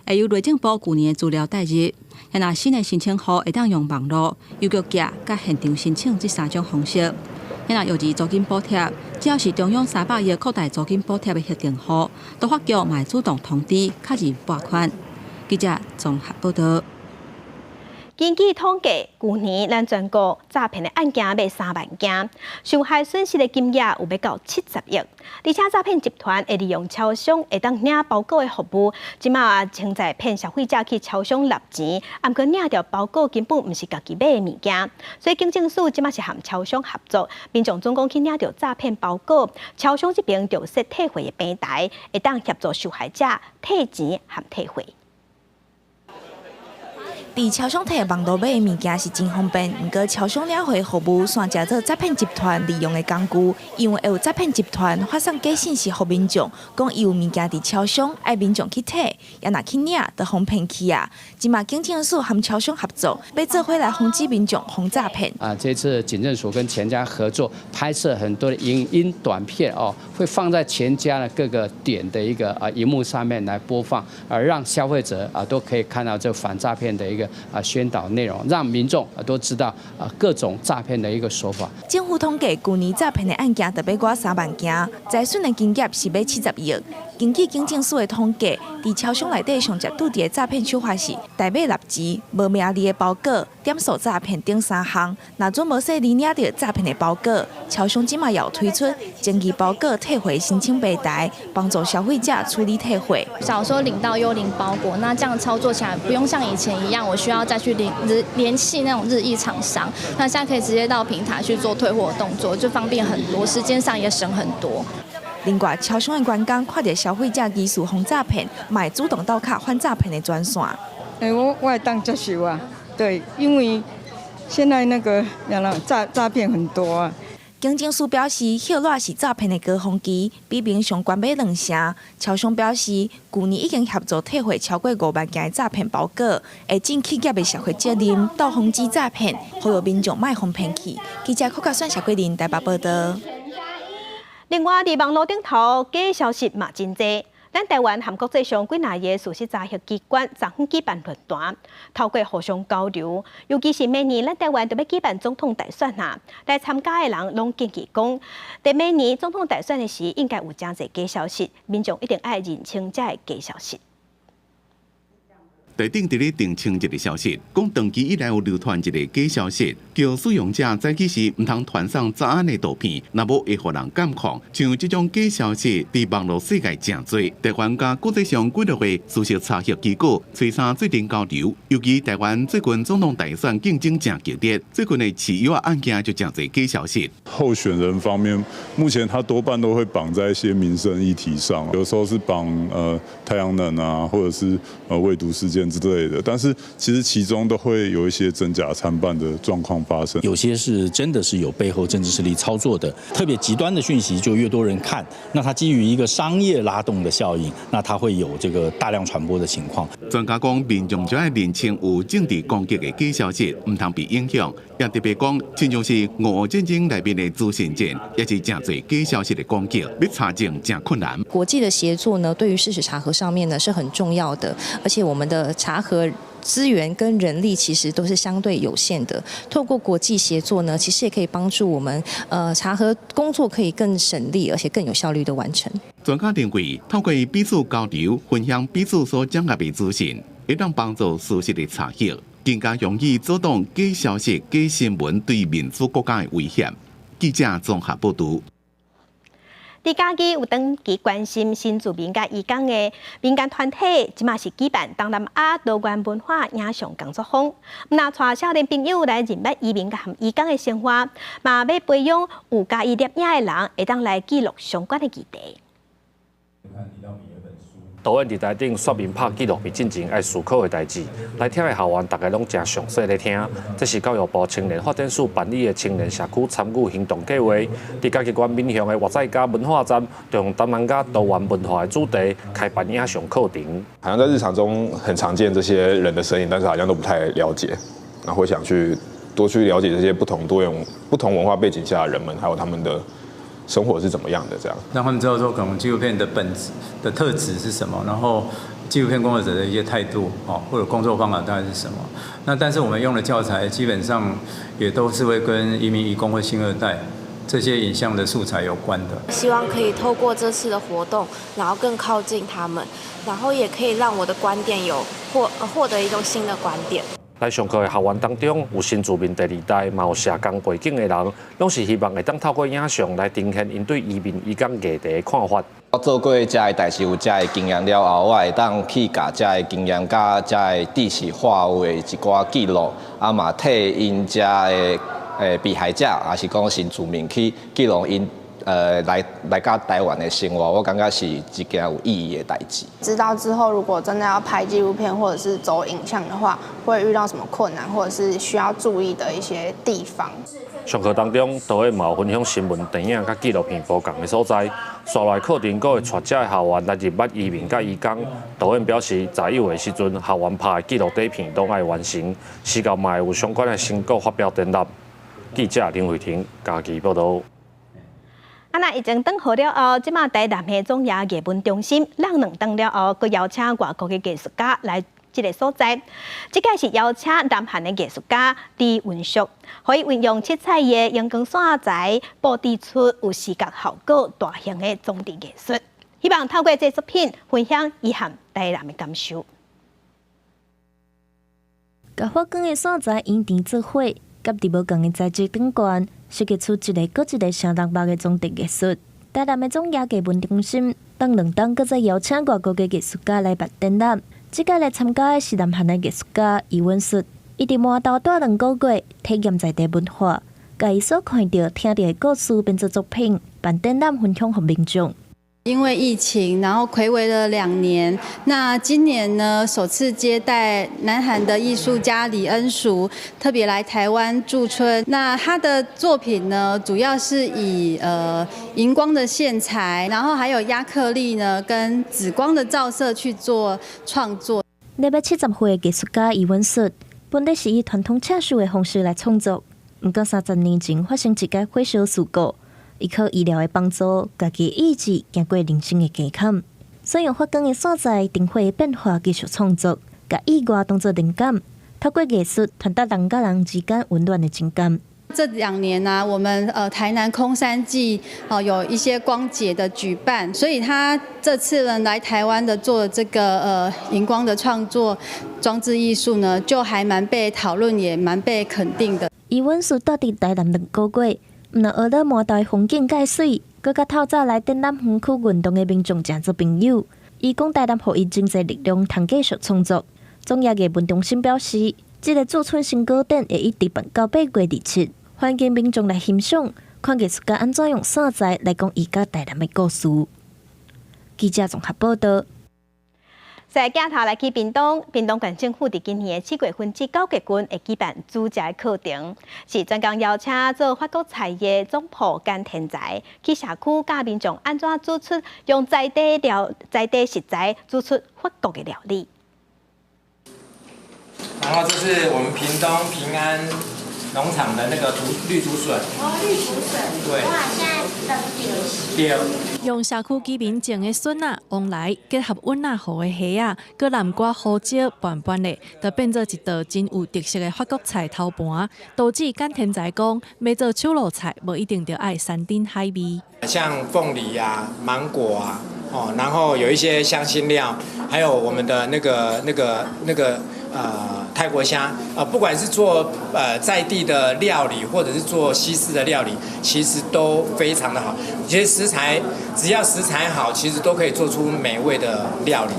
會由內政部舊年的資料帶入。若新的申請戶會當用網路、郵局寄、佮現場申請這三種方式。若幼兒租金補貼，只要是中央三百億擴大租金補貼的核定戶，都發局嘛會主動通知確認撥款。記者綜合報導。根據統計，舊年咱全國詐騙的案件欲3萬件，受害損失的金額有欲到70億。而且詐騙集團會利用超商會當領包裹的服務，這馬正在騙消費者去超商納錢，毋過領著包裹根本毋是家己買的物件，所以警政署這馬是和超商合作，民眾總講去領著詐騙包裹，超商這邊就設退貨的平台，會當協助受害者退錢和退貨。佇超商提網路買的物件是真方便，毋過超商領貨服務煞成做詐騙集團利用的工具，因為會有詐騙集團發送假信息予民眾，講伊有物件佇超商，愛民眾去提，也若去領，就予騙去啊！這馬警政署和超商合作，欲做伙來防止民眾予詐騙。啊，這次警政署跟全家合作拍攝很多的影音短片哦，會放在全家的各個點的一個啊螢幕上面來播放，而讓消費者啊都可以看到這反詐騙的一個啊宣導內容，讓民眾啊都知道啊各種詐騙的一個手法。政府統計，舊年詐騙的案件就欲過3萬件，財損的金額是欲70億。根據警政署的統計，佇超商內底上捷拄著的詐騙手法是代買立字、無名字的包裹、點數詐騙等三項。若準無細膩領著詐騙的包裹，超商這馬也有推出爭議包裹退回申請平台，幫助消費者處理退貨。假如說領到幽靈包裹，那這樣操作起來不用像以前一樣，我需要再去聯繫那種日裔廠商，那現在可以直接到平台去做退貨動作，就方便很多，時間上也省很多。另外，超商的員工看著消費者疑似予詐騙，嘛會主動鬥卡反詐騙的專線。欸，我會當接受啊，對，因為現在那個詐騙很多啊。警政署表示，歇熱是詐騙的高峰期，比平常懸買兩成。超商表示，舊年已經協助退貨超過5萬件的詐騙包裹，會盡企業的社會責任，鬥防止詐騙，呼籲民眾莫予騙去。記者柯家選、謝桂林台北報道。另外，佇網路頂頭假消息嘛真濟。咱台灣和國際上幾若个事實查核機關昨昏舉辦論壇，透過互相交流，尤其是明年咱台灣就欲舉辦總統大選啊，來參加的人攏建議講，佇明年總統大選的時，應該有誠濟假消息，民眾一定愛認清這个假消息。台頂佇咧澄清一个消息，講長期以來有流傳一个假消息，叫使用者早起時毋通傳送早安的圖片，若無會予人監控。像這種假消息，佇網路世界誠濟。台灣佮國際上幾落個事實查核機構，催三做陣交流。尤其台灣最近總統大選競爭誠激烈，最近的飼羊案件就誠濟假消息。候選人方面，目前他多半都會綁在一些民生議題上，有時候是綁太陽能啊，或者是餵毒事件之類的，但是其實其中都會有一些真假參半的狀況發生。有些是真的是有背後政治勢力操作的，特別極端的訊息就越多人看，那它基於一個商業拉動的效應，那它會有這個大量傳播的情況。專家講，民眾就愛認清有政治攻擊的假消息，毋通被影響。也特別講，親像是俄烏戰爭內面的資訊戰，也是誠濟假消息的攻擊，欲查證誠困難。國際的協作呢，對於事實查核上面呢是很重要的，而且我們的查核資源跟人力其實都是相對有限的。透過國際協作呢，其實也可以幫助我們，查核工作可以更省力，而且更有效率的完成。專家認為，透過彼此交流、分享彼此所掌握的資訊，會當幫助事實的查核，更加容易阻擋假消息、假新聞對民主國家的威脅。記者綜合報導。佇嘉義有長期關心新住民佮移工的民間團體，這馬是舉辦東南亞多元文化影像工作坊，毋但帶少年朋友來認捌移民佮移工的生活，嘛欲培養有佮意攝影的人，會當來記錄相關的議題。導演佇台頂說明拍紀錄片進前愛思考的代誌，來聽的學員逐家攏誠詳細咧聽。這是教育部青年發展署辦理的青年社區參與行動計劃，佇嘉義縣民雄的活在嘉文化站，就用東南亞多元文化的主題開辦影像課程。好像在日常中很常見這些人的身影，但是好像都不太了解，然後會想去多去了解這些不同多元、不同文化背景下的人們，還有他們的生活是怎麼樣的？這樣讓他們知道說，可能紀錄片的本質的特質是什麼，然後紀錄片工作者的一些態度哦，或者工作方法大概是什麼。那但是我們用的教材基本上也都是會跟移民、移工或新二代這些影像的素材有關的。希望可以透過這次的活動，然後更靠近他們，然後也可以讓我的觀點有獲得一種新的觀點。來上課的學員當中，有新住民第二代，嘛有社工背景的人，攏是希望會當透過影像來呈現𪜶對移民、移工議題的看法。我做過遮的代誌，有遮的經驗了後，我會當去共遮的經驗佮遮的知識化為一寡記錄，啊嘛替𪜶遮的被害者，抑是講新住民去記錄𪜶 來到台灣的生活，我感覺是一件有意義的代誌。知道之後，如果真的要拍紀錄片或者是走影像的話，會遇到什麼困難，或者是需要注意的一些地方。上課當中，導演嘛有分享新聞、電影佮紀錄片無仝的所在。紲來課程閣會帶遮的學員來入捌移民佮移工。導演表示，在有的時陣，學員拍的紀錄底片攏愛完成，時到嘛會有相關的成果發表展覽。記者林慧婷嘉義報導。啊，那疫情轉好了後，這馬台南的總爺藝文中心，湳兩頓了後，閣邀請外國的藝術家來這个所在。這屆是邀請南韓的藝術家李文淑，予伊運用七彩的熒光線材，布置出有視覺效果大型的裝置藝術。希望透過這作品，分享伊和台南的感受。共發光的線材圓甜做伙，佮佇無仝的材質頂懸，設計出一个閣一个相當目的裝置藝術。台南的總藝藝文中心，當兩冬閣再邀請外國的藝術家來辦展覽。這屆來參加的是南韓的藝術家伊文淑，伊佇饃頭蹛兩個月，體驗在地文化，共伊所看著、聽著的故事變做作品，辦展覽分享予民眾。因為疫情，然後睽違了2年。那今年呢，首次接待南韓的藝術家李恩淑，特別來台灣駐村。那他的作品呢，主要是以熒光的線材，然後還有壓克力呢，跟紫光的照射去做創作。年逾70歲的藝術家伊文淑，本來是以傳統刺繡的方式來創作，毋過30年前發生一個火燒事故。伊靠醫療的幫助，家己意志行過人生的關坎，使用發光的線材、燈火的變化繼續創作，共意外當做靈感，透過藝術傳達人佮人之間溫暖的情感。這2年呢，我們台南空山祭哦有一些光節的舉辦，所以他這次呢來台灣的做這個熒光的創作裝置藝術呢，就還蠻被討論，也蠻被肯定的。伊溫淑蹛佇台南兩個月。毋但學到饃頭的風景蓋媠，閣佮透早來展覽園區運動的民眾成做朋友。伊講台南予伊真濟力量，通繼續創作。總藝藝文中心表示，這个駐村成果展會一直辦到8月27，歡迎民眾來欣賞，看藝術家按怎用線材來講伊佮台南的故事。記者綜合報導。在鏡頭來去屏東，屏東縣政府佇今年的7月份至9月份會舉辦煮食的課程，是專工邀請做法國菜的總鋪簡天才去社區教民眾按怎煮出用在地料、在地食材煮出法國的料理。然後這是我們屏東平安農場的那個竹綠竹筍。哦，綠竹筍。對。哇，現在等對。用社區居民種的筍仔、黃梨，結合阮仔湖的蝦仔，閣南瓜、胡椒拌拌咧，就變做一道真有特色的法國菜頭盤。導致簡天才講，欲做手路菜，無一定著愛山珍海味。像鳳梨啊、芒果啊，哦，然後有一些香辛料，還有我們的那個泰國蝦，不管是做在地的料理，或者是做西式的料理，其實都非常的好。其實食材只要食材好，其實都可以做出美味的料理。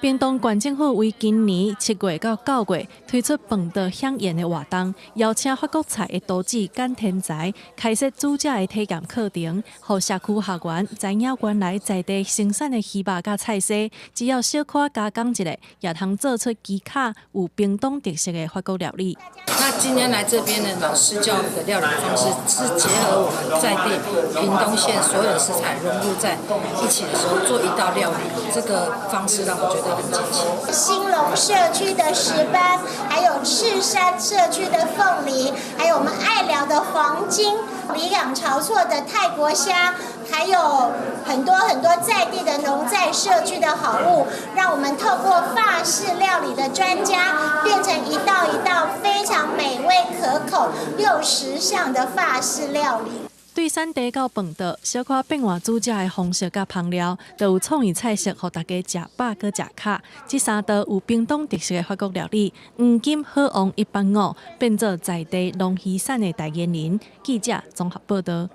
屏東縣政府為今年7月到9月推出飯桌饗宴的活動，邀請法國菜的廚師簡天才開設煮食的體驗課程，予社區學員知影原來在地生產的魚肉佮菜色，只要小可加工一下，也通做出技巧有屏東特色的法國料理。那今天來這邊呢，老師教的料理方式是結合我們在地屏東縣所有食材融入在一起的時候做一道料理，這個方式讓我覺得很驚喜。興隆社區的石斑，還有赤山社區的鳳梨，還有我們隘寮的黃金，里港潮厝的泰國蝦，還有很多很多在地的農在社區的好物，讓我們透過法式料理的專家，變成一道一道非常美味可口又時尚的法式料理。對產地到飯桌，小可變換煮食的方式佮烹料，都有創意菜色，予大家食飽閣食卡。這三道有屏東特色的法國料理，黃金好王一百五，變做在地農漁產的代言人。記者綜合報導。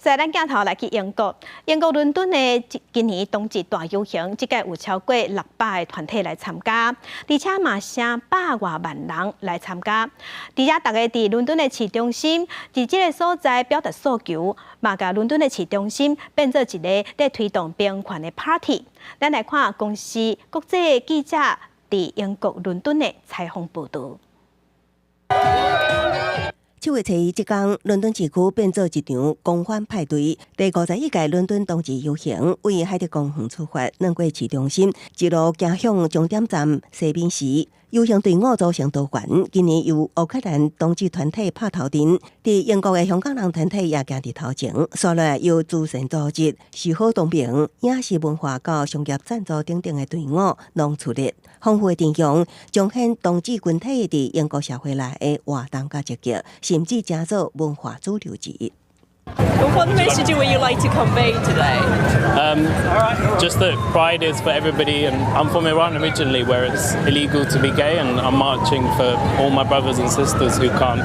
再咱鏡頭來去英國，英國倫敦的今年冬至大遊行，這屆有超過600個團體來參加，而且嘛成百外萬人來參加。佇遮逐家佇倫敦的市中心，佇這个所在表達訴求，嘛共倫敦的市中心變做一个咧推動平權的 party。咱來看公視國際記者佇英國倫敦的採訪報導。7月初一這工，倫敦市區變做一場狂歡派對。第51屆倫敦冬至遊行為海德公園出發，轉過市中心，一路行向終點站西敏寺。遊行隊伍組成多元，今年由烏克蘭同志團體拍頭陣，佇英國的香港人團體也行佇頭前。紲來由慈善組織、時好同盟、影視文化佮商業贊助等等的隊伍攏出力，豐富的陣容彰顯同志群體佇英國社會內的活動佮積極，甚至成做文化主流之一。 What message would you like to convey today? Just that Pride is for everybody, and I'm from Iran originally, where it's illegal to be gay, and I'm marching for all my brothers and sisters who can't.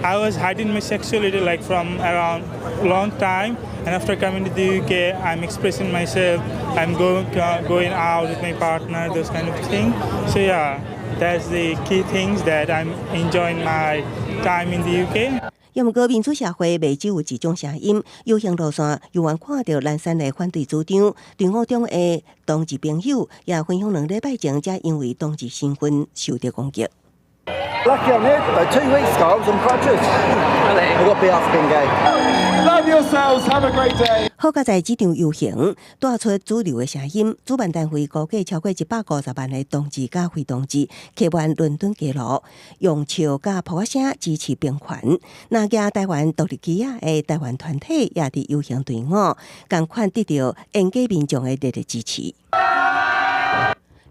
I was hiding my sexuality like from around long time, and after coming to the UK, I'm expressing myself. I'm going out with my partner, those kind of things. So yeah, that's the key things that I'm enjoying my time in the UK. 毋過民主社會袂只有一種聲音，遊行路線猶原看著懶散的反對主張，隊伍中的同志朋友也分享2禮拜前才因為同志身份受著攻擊。 Lucky I'm here today. 2 weeks ago, I was on crutches. I got beat up for being gay. Love yourselves. Have a great day. 好佳哉這場遊行帶出主流的聲音，主辦單位估計超過150萬的同志佮非同志，客滿倫敦街路，用笑佮噗仔聲支持平權。若舉台灣獨立旗仔的台灣團體也佇遊行隊伍，仝款得著沿街民眾的熱烈支持。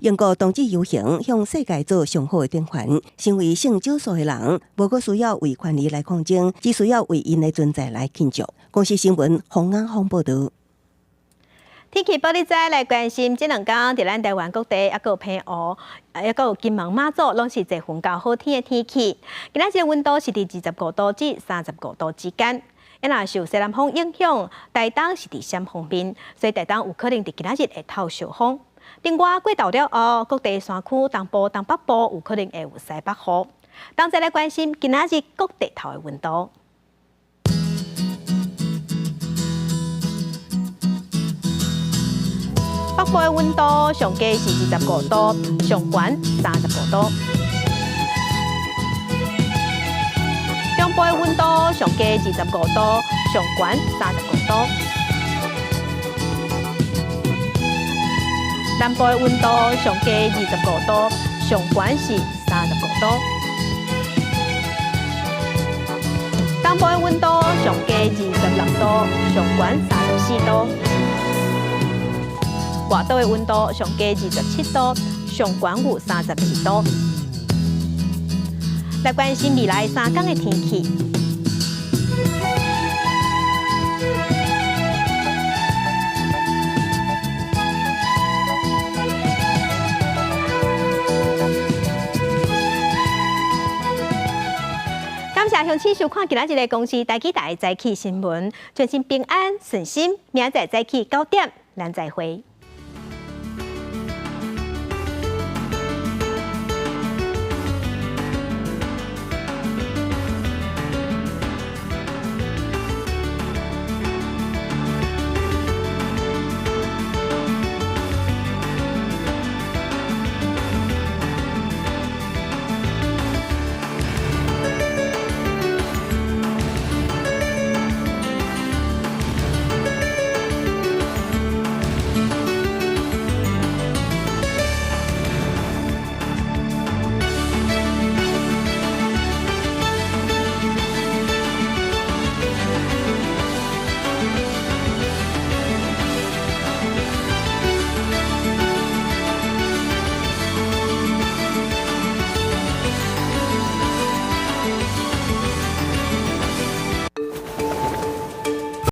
英國同志遊行向世界做上好的典範，身為性少數的人，無閣需要為權利來抗爭，只需要為𪜶的存在來慶祝。公視新聞，洪安峰報導。天氣報你知來關心，這兩工佇咱台灣各地，猶閣有澎湖，猶閣有金門馬祖，攏是濟雲佮好天的天氣。今仔日溫度是佇25度至35度之間。若受西南風影響，台東是佇閃風面，所以台東有可能佇今仔日會透小風。另外，過晝了後，各地山區東部、東北部有可能會有西北雨。當再來關心今仔日各地頭的溫度。北部的溫度上低是25度，上懸35度。中部的溫度上低25度，上懸35度。南部的溫度上低25度，上懸是35度。東部的溫度上低26度，上懸34度。外島的溫度上低27度，上懸有32度。來關心未來3天的天氣。感謝鄉親收看今仔日的公視台語台早起新聞，全新平安順心，明仔載早起9點，咱再會。